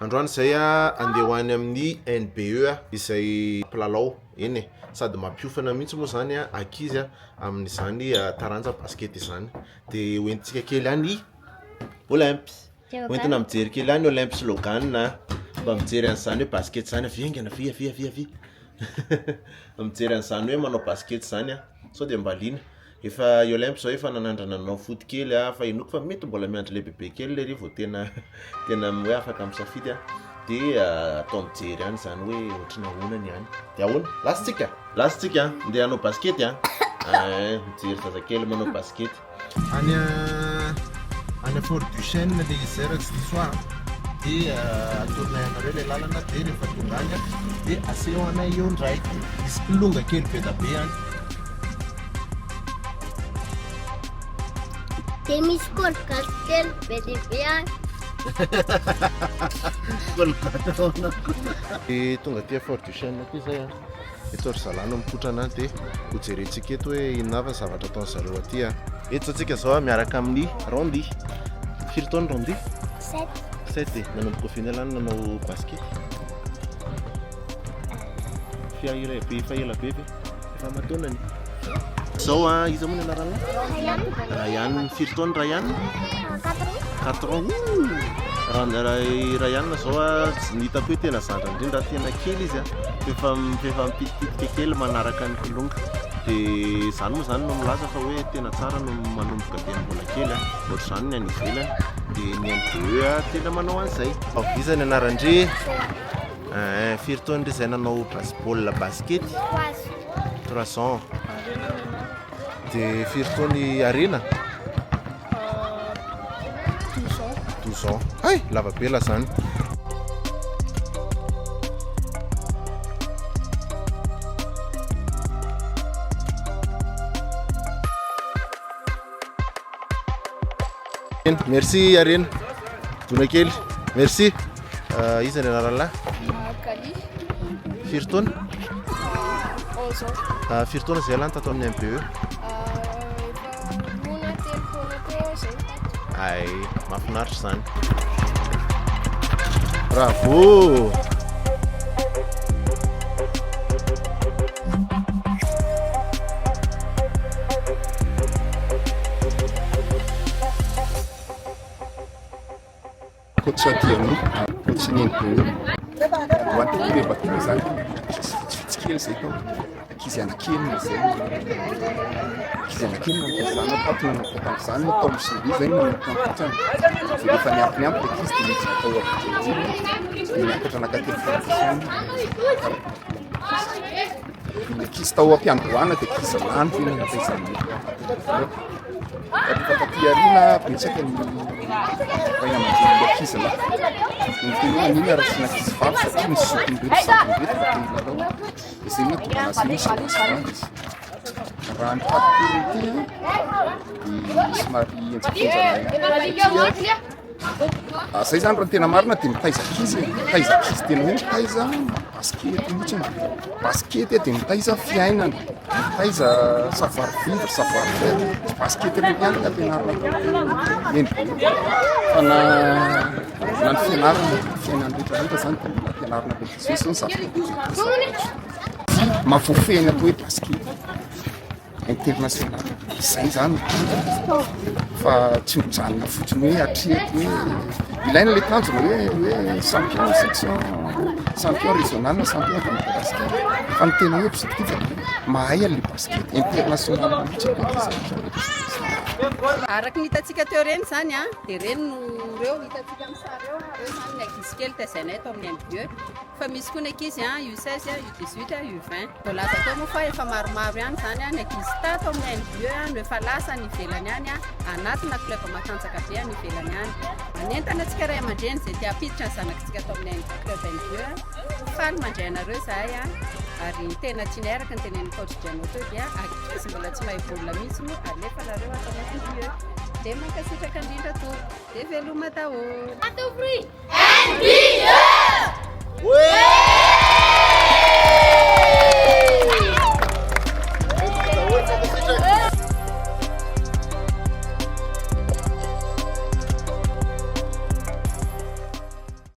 Androany izay andeha ho any amin'ny NBE izay mpilalao, eny e, sady mampiofana mihitsy moa izany ankizy amin'izany taranja basket izany. Dia hoentintsika kely any i Olympe. Hoentina mijery kely any Olympe sy Logan mba mijery an'izany hoe basket izany, avia haingana, avia, avia, avia, avia. Mijery an'izany hoe manao basket izany sao dia mba liana. Efa i Olympe zao efa nanandrana nanao foot kely a, fa inoako fa mety mbola miandry le bebe kely lery vao tena tena hoe afaka misafidy a, de atao mijery any zany hoe ohatry ny ahoana ny any, de ahoana? Lasa tsika? Lasa tsika an, ndeha hanao basikety an, eh mijery zazakely manao basikety. Any any Fort Duchesne le izy zay raha tsy diso ahy de atoronay anareo le lalana de rehefa tonga any de aseho anay eo ndray, misy kilonga kely be da be any. Dia misy colgate kely be dia be any. Colgate ahoana? Dia tonga aty Fort Duchesne aty izay an. Eto ry zalahy no mikotrana dia ho jerentsika eto hoe inona avy ny zavatra ataon'ny zareo aty an. Eto izao tsika izao miaraka amin'ny Randy. Firy taona Randy? Sept. Sept e. Nanomboka oviana ialahy no nanao basket? Fia ela be efa ela be ve? Efa aman-taonany. Zao a, iza moa ny anaranao? Ryan. Ryan, firy taona Ryan? Quatre ans. Quatre ans. Raha Ryan zao a, tsy ny hitako hoe tena zandriny indrindra, tena kely izy a, efa efa mipitipitika kely manaraka ny kilonga. Dia izany moa izany no milaza fa hoe tena tsara no manomboka dieny mbola kely a, ohatr'izany ny any ivelany. Dia ny NBE tena manao an'izay. Iza ny anaran-dry? Eeh, firy taona ndry zay nanao baolina basikety? Trois ans. Dia firy taona i Arena? 12 ans. Hay, lava be lah zany. Merci Arena. Dona kely. Merci. Euh, iza ny anaran'lahy? Kali. Firy taona? 11 ans. Ah, firy taona zay lany tato amin'ny MBE? Euh, efa roa na telo taona teo zay tato. Ay, mahafinaritra izany. Bravo! Coach Adriano, coach ny NBE. Ho an'ny club aty moa izany, ankizy vitsivitsy kely izay tao. Ankizy anankenina izay. Ankizy anankenina no nitaizana tato nanomboka tamin'izany tao Missouri izay no nanomboka nikotrana. Dia rehefa niampy niampy ilay ankizy dia niditra tao Abidjan dia niakatra nankaty amin'ny compétition. Ny ankizy tao am-piandohana dia ankizy lany tena nitaizana. Rehefa taty aoriana betsaka ny ray aman-drenin'ny ankizy lahy no niteny hoe maninona raha asiana ankizy vavy satria ny zokiny ireto zandriny ireto vao te hilalao. Dia izay no nahatonga anazy hoe misy ankizy vavy izy. Raha ny parcours ity dia somary henjakenjana ihany satria Ah, zay zany raha ny tena marina dia mitaiza ankizy e. Mitaiza ankizy tena hoe mitaiza basket mihitsy. Basket dia mitaiza fiainana, mitaiza savoir vivre, savoir faire. Tsy basket irery ihany no ampianarina eny fa na na ny fianarana, ny fiainana rehetra rehetra zany dia mila ampianarina be dia be zao ny zavatra mahavoafehy ny atao hoe basket. international zay zany no tanjona fa tsy mijanona fotsiny hoe hatreto hoe ilaina le tanjona hoe hoe champion section champion régional na champion de Madagascar fa ny tena hoe objectif dia mahay an'le basket international mihitsy aloha dia zay Araka ny hitantsika teo ireny izany an, dia ireny no ireo hitantsika amin'ny sary ireo, ireo izany ny ankizy kely tezainay eto amin'ny MBE. Fa misy koa ny ankizy an, U16, U18, U20. Voalaza teo moa fa efa maromaro ihany izany ny ankizy tato amin'ny NBE no efa lasa any ivelany any, anatina club matanjaka be any ivelany any. Manentana antsika ray aman-dreny izay te hampiditra ny zanakitsika ato amin'ny club NBE. Faly mandray anareo izahay ary ny tena tianay araka ny tenenin'ny coach Jeannot teo dia ankizy mbola tsy mahay baolina mihitsy no alefanareo ato amin'ny NBE. Dia mankasitraka indrindra tompoko. Dia veloma daholo. Atao fruit.